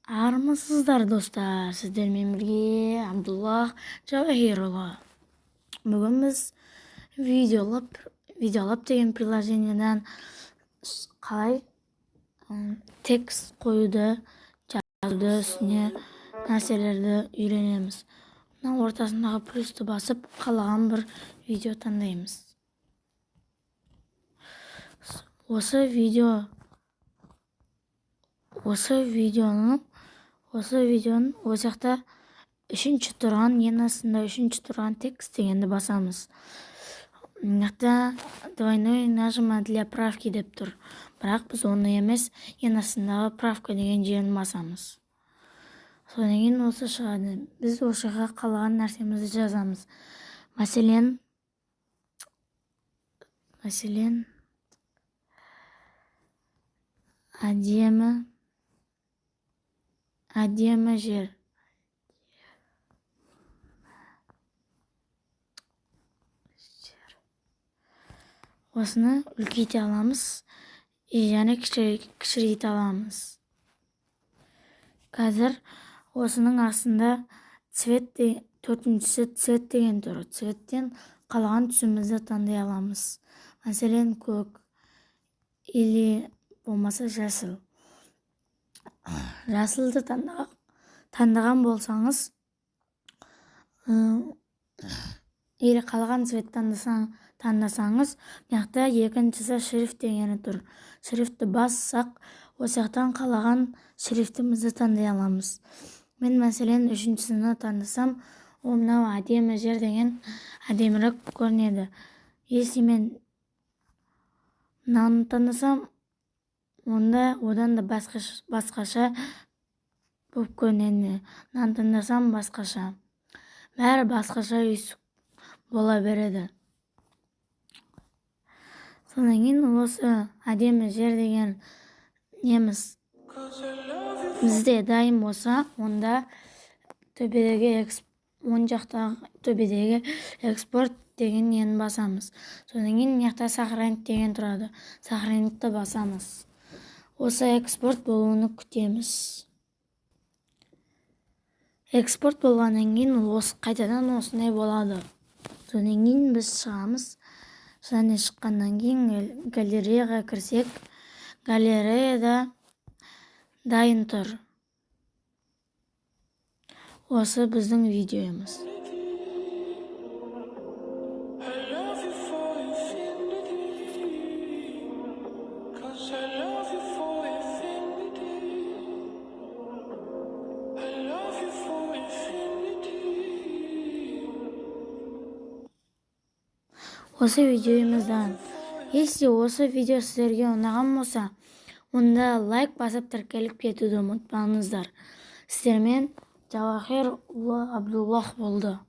Армысыздар, достар! Сіздермен бірге Абдуллах Жауахирұлы. Бүгін біз Видеолаб деген приложениеден қалай текст қоюды, жазуды, үстіне нәрселерді үйренеміз. Мына ортасындағы плюсті басып, қалаған бір видео таңдаймыз. Осы видеоның осы жақта үшінші тұрған, ең астында үшінші тұрған текст дегенді басамыз. Мына жақта «двойное нажимание для правки» деп тұр, бірақ біз оны емес, ең астындағы правка деген жерін басамыз. Содан кейін осы шығады. Біз осы жаққа қалаған нәрсемізді жазамыз. Мәселен, әдемі жер. Осыны үлкейте аламыз и және кішірейте аламыз. Қазір осының астында цвет, төртіншісі цвет деген тұр. Цветтен қалаған түсімізді таңдай аламыз, мәселен, көк или болмаса жасыл. Жасылды таңдаған болсаңыз или қалаған цвет таңдасаңыз, мына жақта екіншісі шрифт дегені тұр. Шрифтті бассақ, осы жақтан қалаған шрифтімізді таңдай аламыз. Мен, мәселен, үшіншісini таңдасам, ол мынау әдемі жер деген әдемірек көрінеді. Если мен мынаны таңдасам, онда одан да басқаша болып көрінеді. Мынаны таңдасам, басқаша, бәрі басқаша өйстіп бола береді. Содан кейін осы әдемі жер деген неміз бізде дайын болса, онда төбедегі, оң жақтағы төбедегі экспорт деген нені басамыз. Содан кейін мына жақта сохранить деген тұрады, сохранитьті басамыз. Осы экспорт болуын күтеміз. Экспорт болғаннан кейін осы қайтадан осындай болады. Содан кейін біз шығамыз және шыққаннан кейін галереяға кірсек, галереяда дайын тұр осы біздің видеомыз. I love you for infinity. 'Cause I love you for infinity. I love you for infinity. Осы видеомыздан, если осы видео сіздерге ұнаған болса, онда лайк басып, тіркеліп кетуді ұмытпаңыздар. Сіздермен Жауахир ұлы Абдуллах болды.